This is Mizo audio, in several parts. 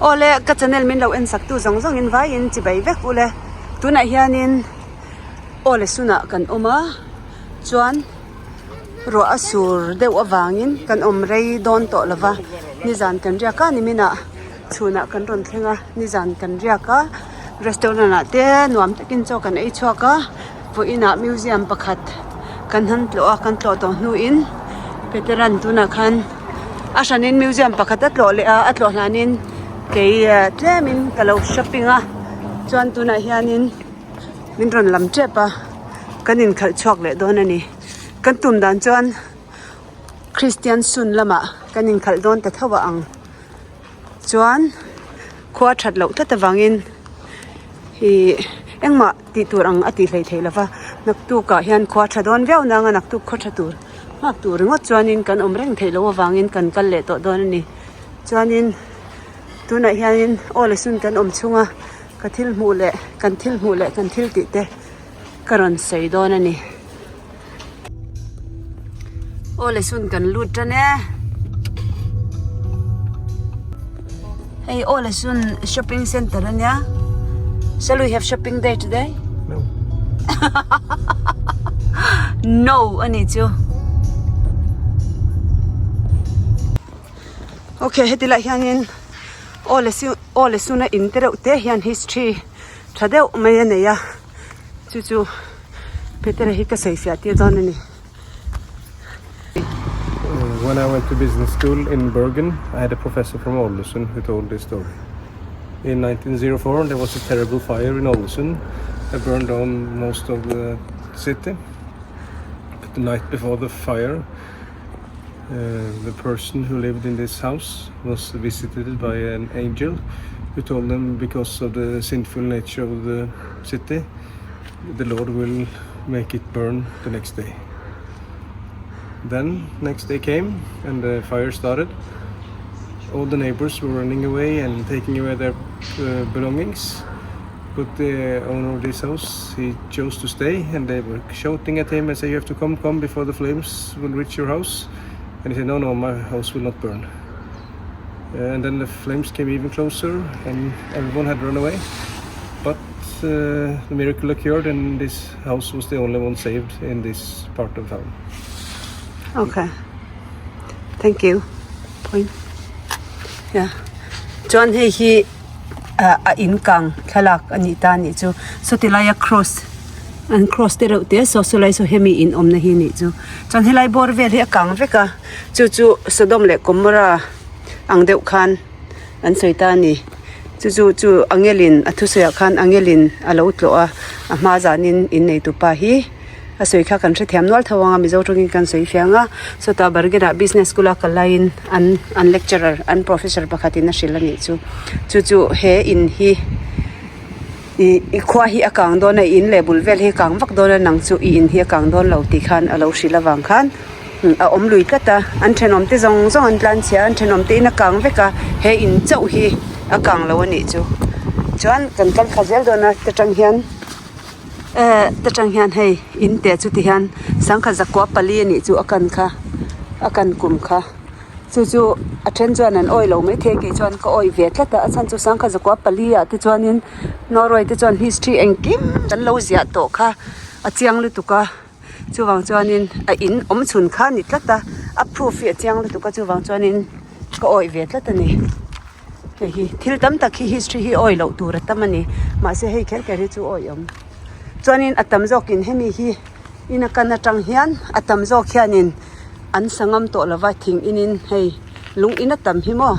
Awle ka channel min lo en sak tu zawng zawng in vaiin chibai vek ule tunah hianin awle sunah kan awm a chuan ruah a sur deuh avangin kan awm rei dawn tawh lo va nizan kan riak a niminah chhunah kan rawn thleng a nizan kan riak a restaurant ah te nuam takin chaw kan ei chhuak a. Vawiinah museum pakhat kan han tlawh a kan tlawh tawh hnuin Peteran tunah khan a hranin museum pakhat a tlawh leh a a tlawh hlanin kei tlemin ka lo shopping a chuan tunah hianin min rawn lam tep a kan inkhalh chhuak leh dawn a ni kan tum dan chuan Christian sun lamah kan inkhalh dawn ta tho a ang. Chuan khua that loh tlat avangin ih engmah tih tur ang a tih hleih theih lova naktuk ah hian khua tha dawn viau nang a naktuk khaw tha tur nghak tur ringawt chuanin kan awm reng theih loh avangin kan kal leh tawh dawn a ni chuanin tunah hianin aw le sun kan awm chhung a ka thil hmuh leh kan thil hmuh leh kan thil tih te ka rawn sawi dawn a ni. Aw le sun kan lut tan e hei aw le sun shopping center ania shall we have shopping day today no no ani chu okay heti lai hianin aw le sun aw le suna in te reuh te hian history tha deuh mai a nei a. Chu chu Petera hi ka sawi fiah tir dawn a ni. When I went to business school in Bergen, I had a professor from Ålesund who told this story. In 1904, there was a terrible fire in Ålesund that burned down most of the city. But the night before the fire, uh, the person who lived in this house was visited by an angel who told them because of the sinful nature of the city, the Lord will make it burn the next day. Then next day came and the fire started. All the neighbors were running away and taking away their uh, belongings. But the owner of this house, he chose to stay and they were shouting at him and say, you have to come, come before the flames will reach your house. And he said, no, no, my house will not burn. And then the flames came even closer and everyone had run away. But uh, the miracle occurred and this house was the only one saved in this part of town. Okay. Thank you. Point. Yeah. Chuan hei hi a in kang thlalak a nih ta a nih chu sawti laia cross an cross te reuh te saw sawlai saw hemi in awmna hi a nih chu chuan helai bawr vel hi a kang vek a chu chu Sodom leh Gomorrah ang deuh khan an sawi ta a ni chu chu chu angelin a thusawi ah khan angelin a lo tlawh a a hma zanin innei tupa hi. A sawi kha kan hrethiam nual tho ang a Mizo tawngin kan sawi fiang a sawtah Bergen ah business school a kal laiin an an lecturer an professor pakhatin a hrilh a nih chu chu chu he in hi ih i khua hi a kang dawn a i in leh bul vel hi a kang vak dawn a nang chu i in hi a kang dawn lo tih khan a lo hrilh avang khan a awm lui tlat a an thenawm te zawng zawng an tlan chhia a an thenawm te in a kang vek a he in chauh hi a kang lo a nih chu chuan kan kal thla zel dawn a ta tang hian. Eh ta tang hian hei in te chu ti hian sangkhat zakua pali a nih chu a kan kha a kan kum kha chu chu a then chuan an awih lo maithei kei chuan ka awih ve tlat a a chhan chu sangkhat zakua pali ah te chuanin Norway te chuan history engkim kan lo ziah tawh kha a chiang lutuk a chuvang chuanin a in awm chhun kha a ni tlat a a proof hi a chiang lutuk a chuvang chuanin ka awih ve tlat a ni. Hei hi thil tam tak hi history hi awih loh tur a tam a ni mahse hei kher kher hi chu awih awm chuanin a tam zawkin hemi hi in a kan atang hian a tam zawk hianin an sa ngam tawh lova thing inin hei lung in a tam hi maw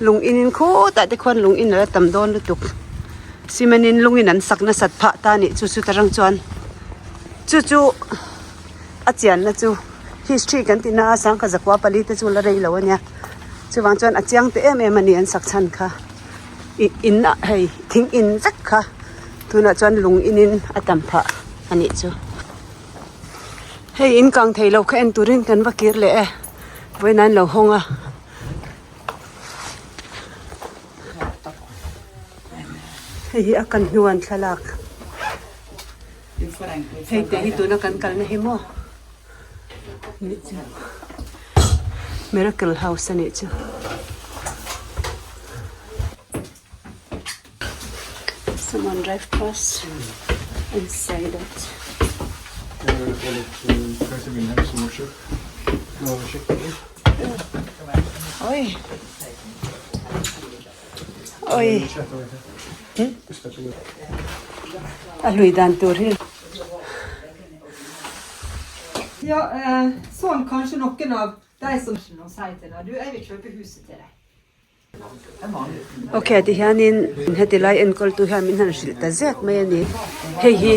lung inin khutah te khuan lung in a la tam dawn lutuk cement in lung in an sak nasat phah ta a nih chu chuta rang chuan chu chu a chianna chu history kan tih na a sangkha zakua pali te chu la rei lo a nia. Chuvang chuan a chiang te em em a ni an sak chhan kha ih in ah hei thing in vek kha tunah chuan lung in in a tam phah a nih chu. Hei in kang thei lo kha en turin kan va kir leh e vawiin an lo hawng a. Hei hi a kan hnuan thlalak hei te hi tuna kan kalna hi maw. Miracle house a nih chu. Someone drive past and say that. Oi. Oi. A hlui dan tur hi. Ja, eh, sånn kanskje noen av de som og sier til deg, du, jeg vil kjøpe huset til deg. Ok ti hianin heti lai enkawl tu hian min han hrilh ta zet mai a ni hei hi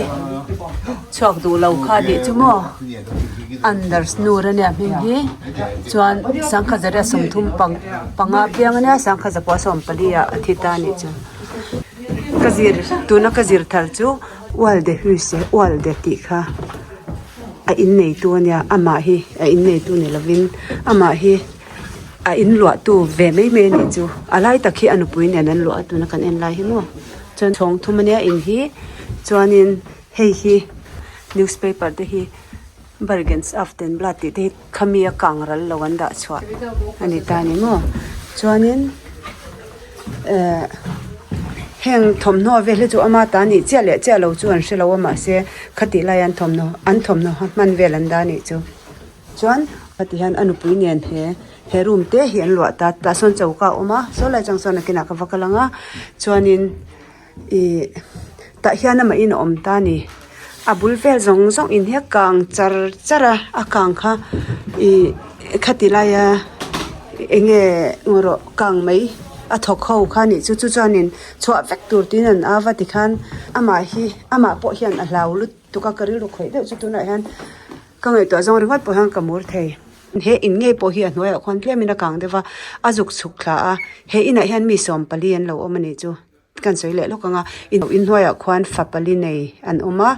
chhuak duh lo kha a nih chu maw Anders nur a nia hming hi chuan sangkhat zariat sawmthum pang panga piang a nia sangkhat zakua sawmpali ah a thi ta a nih chu ka zir tuna ka zir thar chu ualde huise ualde tih kha a inneitu a nia amah hi a inneitu ni lovin amah hi. A in luah tu ve mai mai a nih chu a lai tak hi a nupui nen an luah a tuna kan en lai hi maw chuan chhawng thum ania in hi chuanin hei hi newspaper te hi Bergens Aftenblad tih te hi khami a kang ral lo an dah chhuah a ni ta a ni maw chuanin ehh heng thawmhnaw vel hi chu ama ta nih chiah leh chiah lo chu an hrelo a mahse khatih lai an thawmhnaw an thawmhnaw hman vel an dah a nih chu. Chuan heti hian a nupui nen he he room te hi an luah ta tah sawn choka a awm a saw lai chang sawn nakinah ka va kal ang a chuanin ihh tah hian amah in a awm ta a ni a bul vel zawng zawng in hi a kang char char a a kang kha ihh khati laia eng nge ngaw rawh kang mai a thawk ho kha a nih chu chu chuanin chhuah vek tur tiin an au va tikhan amah hi amah pawh hian a hlau lutuk a ka rilru khawih deuh chu tunah hian. Ka ngaihtuah zawng ringawt pawh hian ka mur thei. He in ngei pawh hi a hnuaiah khuan tlemin a kang deuh va, a zuk chhuk thla a. He inah hian mi 40 an lo awm a nih chu. Kan sawi leh lawk ang a, in hnuaiah khuan fa pali nei an awm a,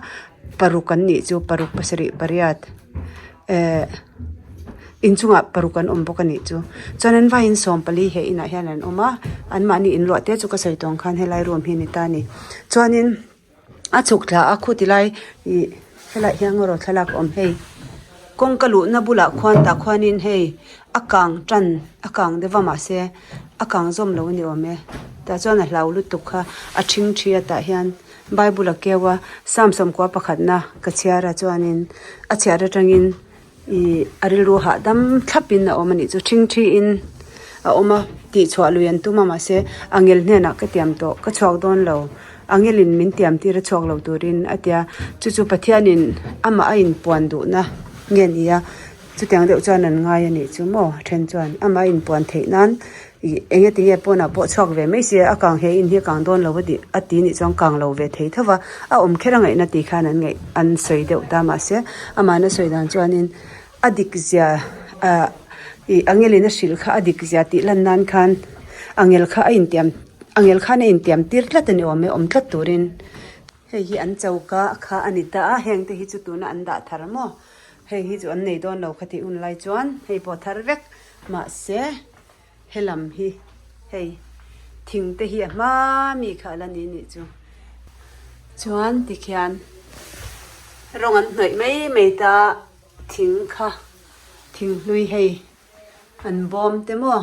paruk an nih chu, paruk pasarih pariat eh inchungah paruk an awm bawk a nih chu. Chuan an vaiin 40 he inah hian an awm a, anmahni inluah te chu ka sawi tawng khan helai room hi a ni ta a ni. Chuanin. A chhuk thla a khuti lai ih helaiah hian erawh thlalak a awm hei kawngka luhna bulah khuan tah khuanin hei a kang tan a kang deuh va mahse a kang zawm lo a ni awm e tah chuan a hlau lutuk kha a ṭhing ṭhi a tah hian bible a keu a psalm sawmkua pakhatna ka chhiar a chuanin a chhiar aṭangin ih a rilru hahdam thlapin a awm a nih chu ṭhing ṭhiin a awm a tihchhuah lui an tum a mahse a ngel hnenah ka tiam tawh ka chhuak dawn lo a ngelin min tiam tir a chhuak lo turin a tia chu chu Pathianin amah a inpuan duhna nge ni a chutiang deuh chuan an ngai a nih chu maw a then chuan amah a inpuan theih nan ih eng eti nge pawnah pawh chhuak ve mai sia a kang he in hi a kang dawn lo a tih a ti nih chuan kang lo ve thei tho va a awm kher a ngaihna tih khan an ngaih an sawi deuh ta mahse amahna sawi dan chuanin a dik zia ah ih angelin a hrilh kha a dik zia tih lan nan khan angel kha a intiam angel khan a intiam tir tlat a ni awm e awm tlat turin. Hei hi an choka kha a ni ta a, heng te hi chu tuna an dah thar maw? Heng hi chu an nei dawn lo kha tih hun lai chuan hei pawh thar vek mahse helam hi hei thing te hi a hma mi kha a la ni nih chu. Chuan tikhian rawng an hnawih mai mai ta thing kha thing hlui hei. An bawm te maw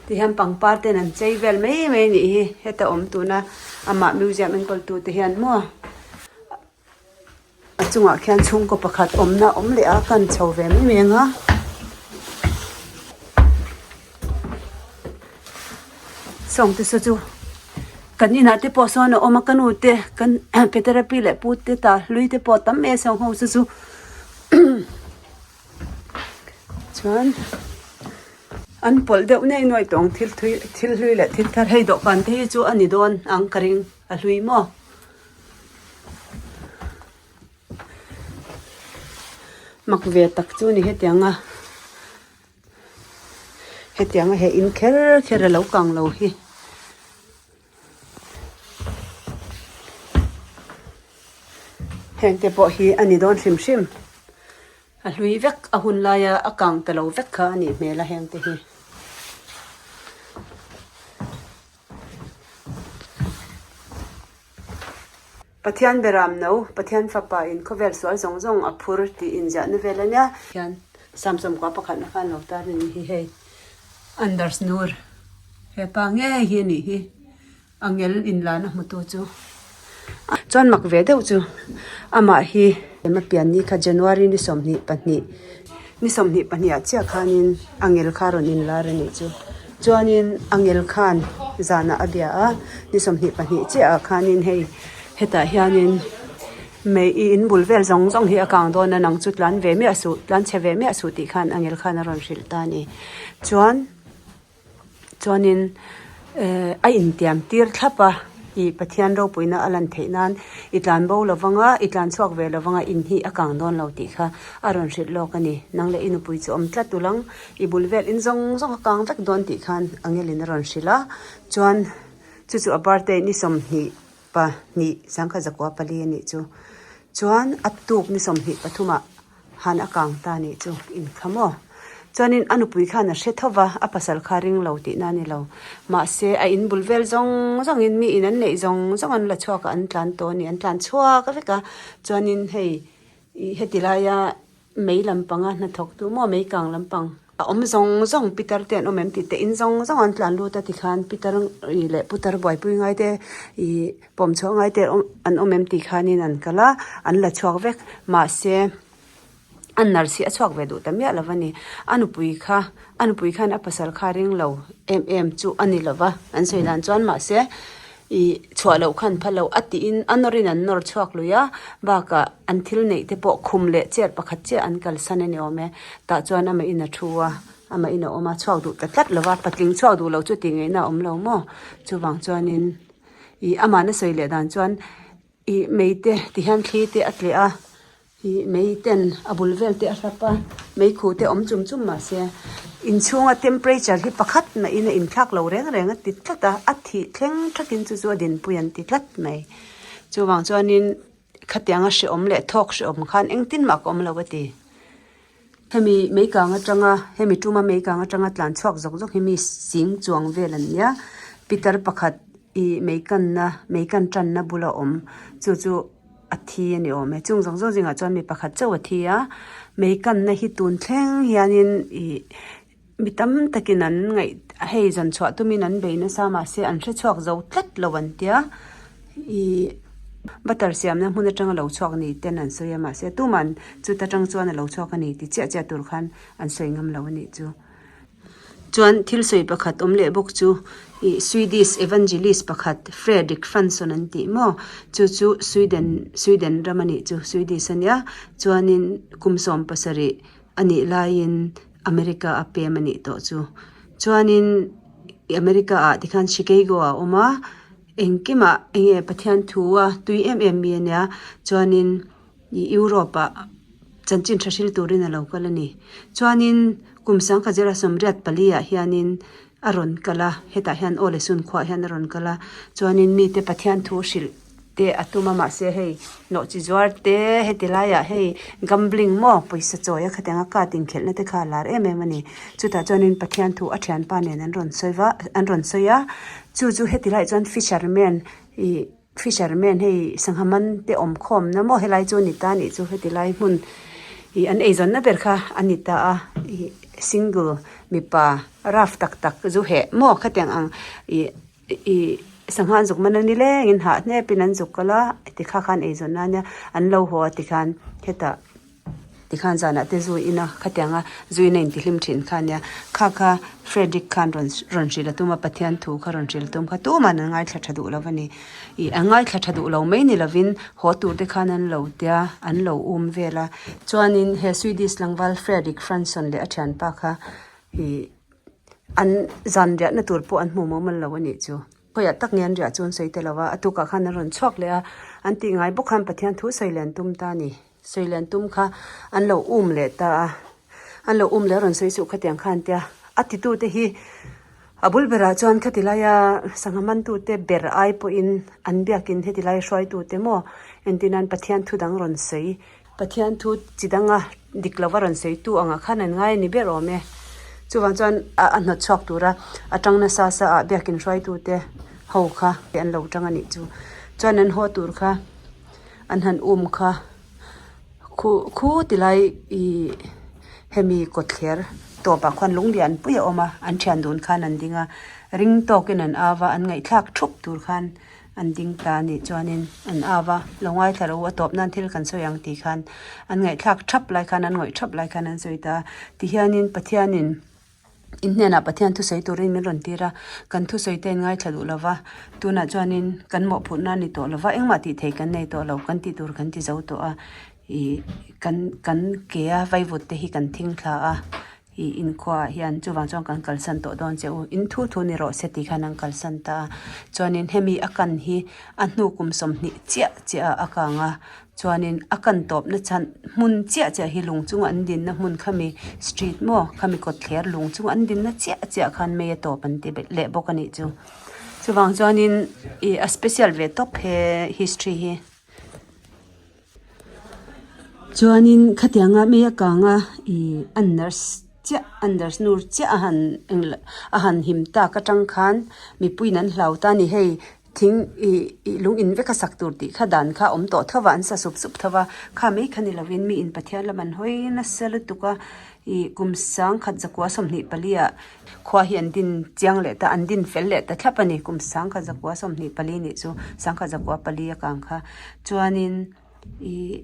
ti hian pangpar ten an chei vel mai mai a nih hi heta awm tuna amah museum enkawl tu te hian maw a chungah khian chhungkaw pakhat awmna a awm leh a kan chho ve mai mai ang a. Sawng te saw chu kan inah te pawh sawn a awm a ka nu te kan Petera pi leh pu te ta hlui te pawh tam em sawng ho chu chu. Chuan an pawlh deuh nei nuai tawng thil thui thil hlui leh thil thar hei dawhkan te hi chu a ni dawn ang ka ring a hlui maw. Mak ve tak chu a ni hetiang a hetiang a he in kher kher a lo kang lo hi. Heng te pawh hi a ni dawn hrim hrim a hlui vek a hun laia a kang ta lo vek kha a nih hmel a heng te hi. Pathian beram no Pathian fapa in khawvel sual zawng zawng a phur tih inziahna vel a nia. Hian Samsung kua pakhatna khan lo tar a ni hi hei. Anders Nur, hepa ngei hi a nih hi, angel inlana hmutu chu. Chuan mak ve deuh chu amah hi a pian ni kha January ni 22 ni 22 ah chiah khanin angel kha a rawn inlar a nih chu. Chuanin angel khan zanah a bia a ni 22 chiah ah khanin hei hetah hianin mei i in bul vel zawng zawng hi a kang dawn a nang chu tlan ve miah suh tlan chhe ve miah suh tih khan angel khan a rawn hrilh ta a ni. Chuan. Chuanin eh a intiam tir thlap a, ih Pathian ropuina a lan theih nan i tlan bo lo vang a, i tlan chhuak ve lo vang a, in hi a kang dawn lo tih kha a rawn hrilh lawk a ni. Nang leh i nupui chu awm tlat ul ang, i bul vel in zawng zawng a kang vek dawn tih khan angelin a rawn hrilh a. Chuan chu chu a birthday ni 22 14 a nih chu. Chuan a tuk ni 23 ah. Han a kang ta nih chu inkha maw? Chuanin a nupui khan a hre tho va, a pasal kha ring lo tihna a ni lo. Mahse, a in bul vel zawng zawngin mi in an neih zawng zawng an la chhuak a, an tlan tawh a ni, an tlan chhuak vek a. Chuanin hei ih heti laia mei lampanga hnathawktu maw mei kang lampang a awm zawng zawng pitar te an awm em tih te in zawng zawng an tlan lut a tikhan pitar ih leh putar buaipui ngai te ih Pawm chhuah ngai te an awm em tih khanin an kal a, an la chhuak vek. Mahse, an nurse hi a chhuak ve duh ta miah lo va ni. A nupui kha, a nupui khan a pasal kha ring lo em em chu a ni lo va, an sawi dan chuan mahse ih chhuah loh khan phal lo a tiin a nawrin an nawr chhuak lui a, bakah an thil neih te pawh khum leh chair pakhat chiah an kalsan a ni awm e. Tah chuan amah in a thu a, amah in a awm a, chhuak duh ta tlat lo va, patling chhuak duh lo chu tih ngaihna a awm lo maw? Chuvang chuanin. Ih amahna sawi leh dan chuan ih mei te ti hian thli te a tleh a ih mei ten a bul vel te a hlap a mei khu te awm chum chum mahse inchhunga temperature hi pakhat mahin a inthlak lo reng reng a ti tlat a a thih thleng thakin chu chu a dinpui an ti tlat mai chuvang chuanin khatianga hrehawm leh thawk hrehawm khan engtin mah ka awm lo a ti. Hemi mei kang atanga hemi tuma mei kang atanga tlan chhuak zawk zawk hi mi sing chuang vel an nia pitar pakhat ih mei kanna mei kan tanna bula awm chu chu a thi a ni awm e chung zawng zawng zingah chuan mi pakhat chauh a thi a mei kanna hi tun thleng hianin ih mi tam takin an ngaih hei zawn chhuah tumin an bei nasa mahse an hre chhuak zo tlat lo an tia ih butter siamna hmun atanga lo chhuak ni ten an sawi a mahse tuman chuta tang chuan a lo chhuak a ni ti chiah chiah tur khan an sawi ngam lo a nih chu. Chuan thil sawi pakhat awm leh bawk chu ih Swedish evangelist pakhat Fredrik Fransson an tih maw chu chu Sweden Sweden ram a nih chu Swedish a nia chuanin kum 17 a nih laiin America a pem a nih tawh chu. Chuanin America ah tikhan Chicago ah a awm a, engkimah enge Pathian thu a tui em em mi a nia chuanin ih Europe ah chanchin tha hril turin a lo kal a ni. Chuanin kum sangkhat zira 84 ah hianin a rawn kal a, hetah hian aw le sun khuaah hian a rawn kal a, chuanin mite Pathian thu hrilh te a tum a mahse hei nawh chi zuar te heti laiah hei gambling maw pawisa chawi a khatiang a card inkhelhna te kha a lar em em a ni chutah chuanin Pathian thu a thianpa nen an rawn sawi va an rawn sawi a chu chu heti laiah chuan fisherman ih fisherman hei sangha man te awm khawmna maw helai chu a ni ta a nih chu heti lai hmun ih an eizawnna ber kha a ni ta a ih single mipa rough tak tak zu heh maw khatiang ang ih. Ih sangha an zuk man a ni lengin hah hnepin an zuk kal a tikha khan eizawn nan nia an lo haw a tikhan hetah tikhan zanah te zu in a khatianga zu in a intihlim thin kha ania kha kha Frederick khan rawn rawn hrilh a tum a Pathian thu kha rawn hrilh a tum kha tumah an ngaithla tha duh lo a ni ih an ngaithla tha duh lo mai ni lovin haw tur te khan an lo tia an lo um vel a chuanin he Swedish tlangval Frederick Franson leh a thianpa kha ih. An zan riahna tur pawh an hmu mumal lo a nih chu. Khawiah tak nge an riah chu an sawi ta lo a, a tukah khan an rawn chhuak leh a, an tih ngai bawk khan Pathian thu sawi leh an tum ta a ni. Sawi leh an tum kha an lo um leh ta a, an lo um leh a rawn sawi suh khatiang khan tia a titute hi a bul berah chuan khati laia sangha mantute ber ai pawhin an biakin heti laia hruaitute maw entirnan Pathian thu dang rawn sawi Pathian thu chi danga dik lova rawn sawitu angah khan an ngai a ni ber awm e. Chuvang chuan a hnawt chhuak tura a tang nasa sa ah biakin hruaitute ho kha an lo tang a nih chu. Chuan an haw tur kha an han um kha khu khu ti lai ih hemi kawtthler tawpah khuan lung lian pui a awm a, an thian dun khan an ding a, ring tawkin an au a, an ngaihthlak thup tur khan. an ding ta a nih chuanin an au a, lo ngaithla rawh u a tawp nan thil kan sawi ang tih khan an ngaihthlak thap lai khan an ngawih thap lai khan an sawi ta a, tihianin Pathianin in hnenah Pathian thusawi turin min rawn tir a, kan thusawi te an ngaithla duh lo va, tunah chuanin kan mawhphurhna a ni tawh lo va, engmah tih theih kan nei tawh lo, kan tih tur kan ti zo tawh a, ih kan kan ke a vaivut te hi kan thing thla a. Ih inkhua ah hian chuvang chuan kan kalsan tawh dawn che u, in thu thu ni rawh se tih khan an kalsan ta a, chuanin hemi a kan hi a hnu kum sawmhnih chiah chiah ah a kang a, chuanin a kan tawpna chhan hmun chiah chiah hi lung chunga an dinna hmun khami street maw khami kawtthler lung chunga an dinna chiah chiah khan mei a tawp an ti leh bawk a nih chu, chuvang chuanin ih a special ve tawp he history hi. Chuanin khatianga mei a kang a ih a nurse chiah a nurse nu chiah a han englo a han him tak atang khan mipuiin an hlau ta a ni hei thing ih ih lung in vek a sak tur tih kha dan kha a awm tawh tho va an sa sup sup tho va kha mai kha ni lovin mi in Pathian lam an hawi nasa lutuk a ih kum sangkhat zakua 24 ah Khua hi an din chiang leh ta, an din fel leh ta thlap a ni. Kum 1924 nih chu 1924 a kang kha. Chuanin ih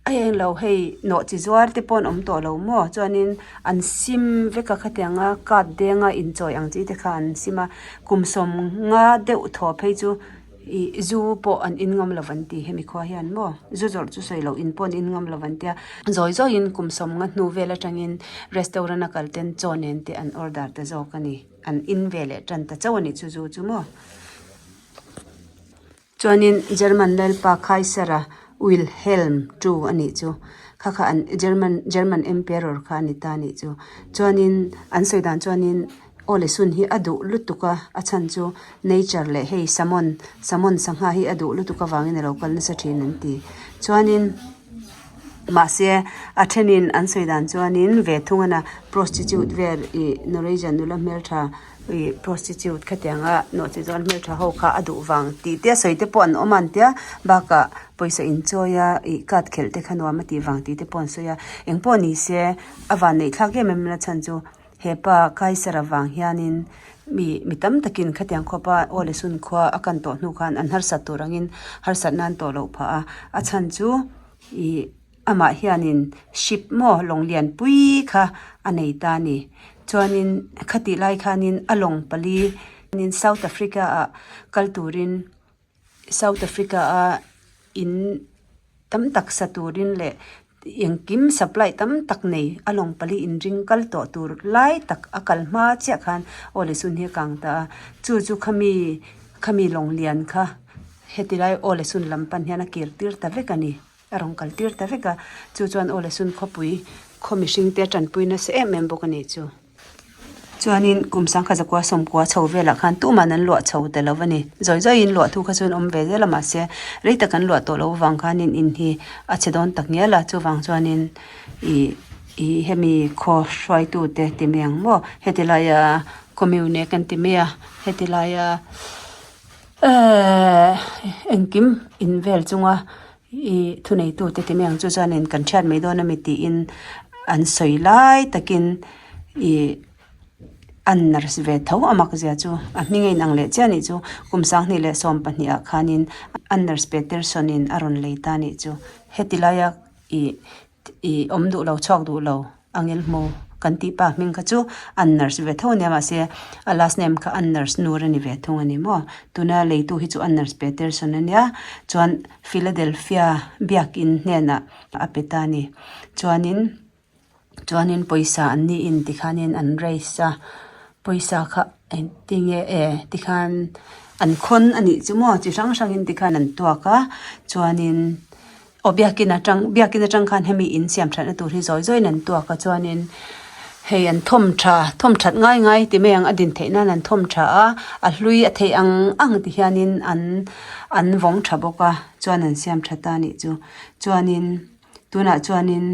a eng lo hei nawh chi zuar te pawh an awm tawh lo maw? Chuanin an sim vek a khatiang a card denga inchawi ang chi te kha an sim a. Kum 50 deuh thaw phei chu. Ih zu pawh an in ngam lo an ti hemi khua hian maw zu zawrh chu sawi loh in pawh an in ngam lo an tia zawi zawiin kum 50 hnu vel atangin restaurant a kal ten chaw nen te an order ta zawk a ni an in ve leh tan ta chauh a nih chu zu chu maw chuanin German lalpa Kaiser-a Wilhelm II a nih chu kha kha an German German emperor kha a ni ta a nih chu chuanin an sawi dan chuanin. Aw le sun hi a duh lutuk a, a chhan chu nature leh hei samon, samon sangha hi a duh lutuk avangin a lo kal nasa thin an ti. Chuanin mahse a thenin an sawi dan chuanin ve thung ana prostitute vel ih Norwegian nula hmeltha ih prostitute khatianga nawhchi zawrh hmeltha ho kha a duh vang tih te a sawi te pawh an awm a an tia bakah pawisa inchawi a ih card khelh te kha nuam a tih vang tih te pawh an sawi a, engpawh ni se a vanneih thlak em em a chhan chu. He pa Kaiser avang hianin mi mi tam takin khatiang khawpa aw le sun khua a kan tawh hnu khan an harsat tur angin harsat nan tawh loh phah a. A chhan chu ih amah hianin ship maw lawng lian pui kha a nei ta a ni. Chuanin khatih lai khanin a lawng pali South Africa ah kal turin South Africa a in tam tak sa turin leh engkim supply tam tak nei a lawng pali inring kal tawh tur lai tak a kal hma chiah khan aw le sun hi a kang ta a chu chu khami khami lawng lian kha heti lai aw le sun lam pan hian a kir tir ta vek a ni a rawn kal tir ta vek a chu chuan aw le sun khawpui khaw mihring te a tanpui nasa em em bawk a nih chu. Chuanin kum 1990 chho velah khan tuman an luah chho ta lo a ni. Zawi zawiin luah thu kha chuan awm ve zel a mahse rei tak an luah tawh loh avang khanin in hi a chhe dawn tak ngial a, chuvang chuanin ih ih hemi khaw hruaitute ti mai ang maw heti laia commune kan ti mai a heti laia ehh engkim in vel chunga ih thuneitute ti mai ang chu chuanin kan hriat mai dawn a mi tiin an sawi lai takin ih an nurse ve tho a mak zia chu a hming a inang leh chiah a nih chu kum 2012 ah khanin an nurse Peterson in a rawn lei ta a nih chu heti laia ih ih awm duh lo chhuak duh lo angel hmu kan tih pa hming kha chu an nurse ve tho a nia mahse a last name kha an nurse nur a ni ve thung a ni maw tuna leitu hi chu an nurse Peterson a nia chuan Philadelphia biakin hnenah a pe ta a ni chuanin. Chuanin pawisa an ni in tikhanin an raise a pawisa kha engtinge e tikhan an khawn a nih chu maw chi hrang hrangin tikhan an tuak a chuanin aw biakin atang biakin atang khan hemi in siam thatna tur hi zawi zawiin an tuak a chuanin hei an thawm tha thawm that ngai ngai ti mai ang a din theih nan an thawm tha a a hlui a theih ang ang ti hianin an an vawng tha bawk a chuan an siam tha ta a nih chu chuanin. Tunah chuanin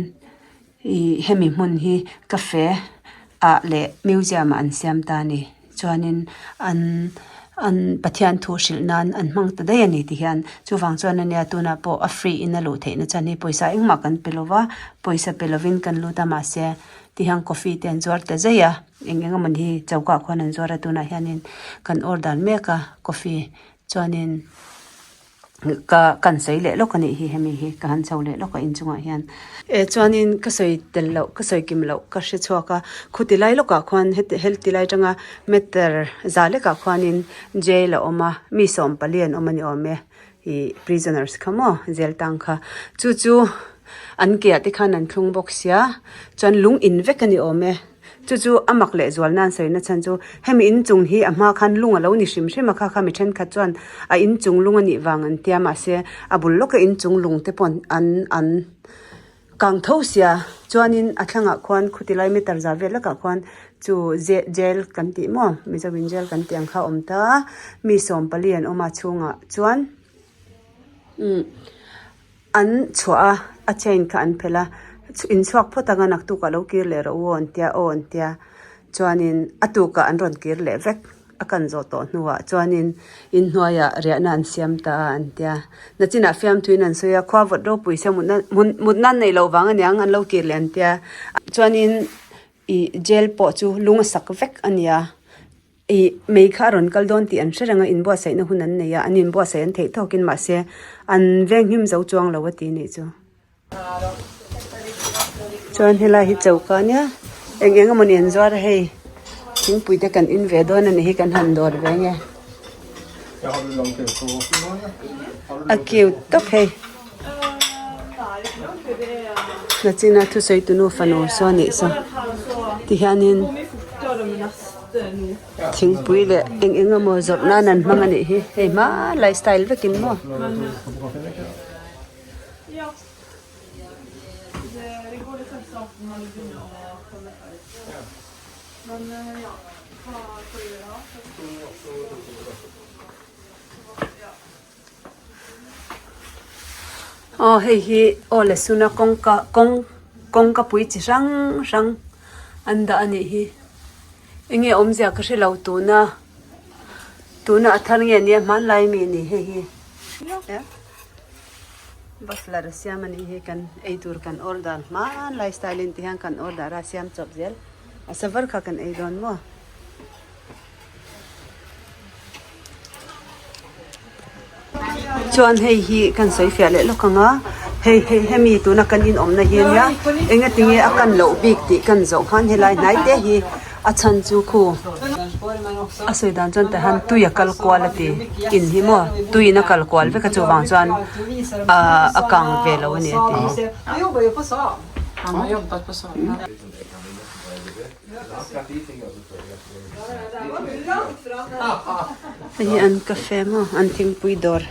ih hemi hmun hi cafe ah leh museum ah an siam ta a ni chuanin an an Pathian thu hrilh nan an hmang ta daih a ni ti hian chuvang chuan ania tunah pawh a free in a luh theih na chuan hei pawisa engmah kan pe lo va pawisa pe lovin kan lut a mahse ti hian coffee te an zuar ta daih a eng eng emawni hi choka ah khuan an zuar a tunah hianin kan order mek a coffee. Chuanin ka kan sawi leh lawk a nih hi hemi hi ka han chho leh lawk a inchungah hian. Eh chuanin ka sawi tel loh ka sawi kim loh ka hre chhuak a khuti lai lawkah khuan heti heti lai atanga meter za lekah khuanin jail a awm a mi sawmpali an awm a ni awm e ih prisoners kha maw jail tang kha chu chu an ke ah te khan an thlung bawk sia chuan lung in vek a ni awm e. Chu chu a mak leh zual nan sawi na chhan chu hemi inchung hi a hma khan lung a lo ni hrim hrim a kha kha mi thenkhat chuan a inchung lung a nih vang an tia mahse a bul lawka inchung lung te pawh an an kang tho sia chuanin a thlangah khuan khuti lai meter za vel lakah khuan chu jail kan tih maw mizo in jail kan tih ang kha a awm ta mi sawmpali an awm a chhungah chuan umm. An chhuah a, a chain kha an phelh a, inchhuak phawt anga naktukah lo kir leh rawh u aw an tia aw an tia. Chuanin a tukah an rawn kir leh vek a kan zawh tawh hnuah chuanin inhnuaiah riahna an siam ta a an tia. Nachinah fiamthuin an sawi a, khua vawt ropui sia mutna mutna an neih loh vang aniang an lo kir leh an tia. Chuanin ih jail pawh chu lung a sak vek a nia. Ih, mei kha a rawn kal dawn tih an hre reng a, inbuatsaihna hun an nei a, an inbuatsaih an theih tawkin mahse an venghim zo chuang lo a ti nih chu. Chuan helai hi choka ania, eng eng emawni an zuar a hei, thingpui te kan in ve dawn a ni hi kan han dawr ve nge. A cute tawp hei. Nachina thusawi tunu fanu saw nih saw tihianin. Thingpui leh eng eng emaw zawrh nan an hmang a nih hi hei hmanlai style vekin maw. Aw hei hi aw le suna kawngka kawng kawngka pui chi hrang hrang an dah a nih hi enge awmzia ka hre lo tuna tuna a thar nge nia hmanlai mi a ni hei hi butler a siam a nih hi kan eitur kan order hmanlai style in ti hian kan order a siam chawp zel a savar kha kan ei dawn maw. Chuan hei hi kan sawi fiah leh lawk ang a, hei hei hemi tuna kan inawmna hi ania engatinge a kan loh bik tih kan zawh khan helai hnai te hi a chhan chu khu a sawi dan chuan tah hian tui a kal kual a ti in hi maw tuiin a kal kual vek a chuvang chuan ahh a kang ve lo a ni a ti. Hei hi an cafe maw an thingpui dawr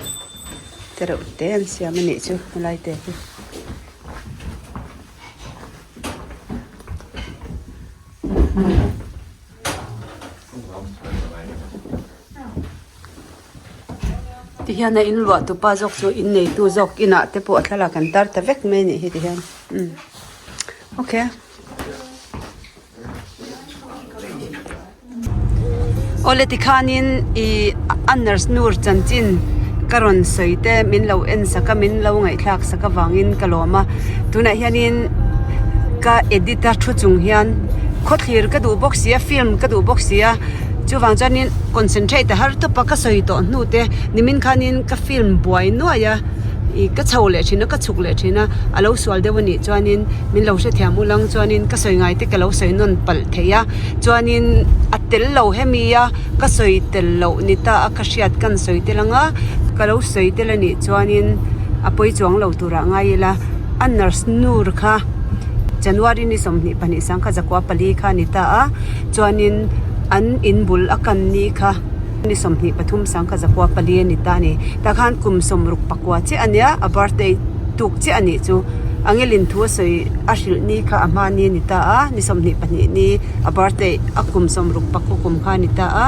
te reuh te an siam a nih chu helai te hi. Tihian a inluah tupa zawk chu inneitu zawk inah te pawh a thlalak an tar ta vek mai a nih hi tihian umm okay. Awle tikhanin ih a nurse nur chanchin ka rawn sawi te min lo en sak a min lo ngaihthlak sak avangin ka lawm a tunah hianin ka edit a thu chung hian khawthlir ka duh bawk si a film ka duh bawk si a chuvang chuanin concentrate a har tawp a ka sawi tawh hnu te nimin khanin ka film buai nuai a ih ka chho leh thin a ka chhuk leh thin a a lo sual deuh a nih chuanin min lo hrethiam ulang chuanin ka sawi ngai te ka lo sawi nawn palh thei a chuanin a tel lo hemi a ka sawi tel loh ni ta a ka hriat kan sawi tel ang a ka lo sawi tel a nih chuanin a pawi chuang lo turah ngai ila a nurse nur kha January ni 22 sangkhat zakua pali kha a ni ta a chuanin an in bul a kan ni kha ni 23 sangkhat zakua pali a ni ta a ni tah khan kum 64 chiah a nia a birthday tuk chiah a nih chu angelin thu a sawi a hrilh ni kha a hma ni a ni ta a ni 22 ni a birthday a kum 64 kum kha a ni ta a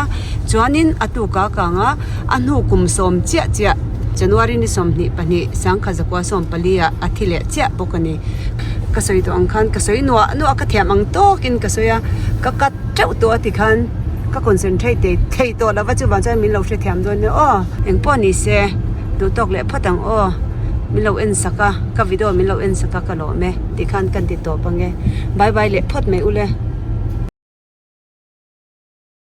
chuanin a tuka kanga a hnu kum sawm chiah chiah January ni 22 sangkhat zakua sawmpali ah a thi leh chiah bawk a ni ka sawi tawh ang khan ka sawi nuah nuah ka thiam ang tawkin ka sawi a ka cut teuh tawh a tikhan ka concentrate thei thei tawh lova chuvang chuan min lo hrethiam dawn nia aw engpawh ni se duh tawk leh phawt ang aw min lo en sak a ka video min lo en sak a ka lawm e tikhan kan ti tawp ange bye bye leh phawt mai ule.